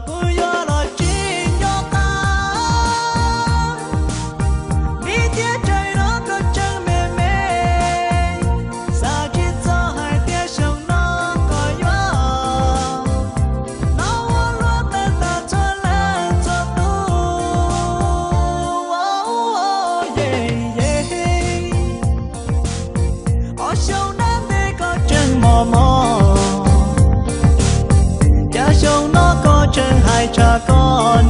Kuv yuav los tsis nco qab vim tiam tseem no koj tseem me me, xav tsis txog hais tias xyoo no koj yuav hnov ua luaj tawm tag txhua leej txhua tus. Ob xyoo dab ntej koj tseem mos mos, cas xyoo no koj tseem hais tshaj koj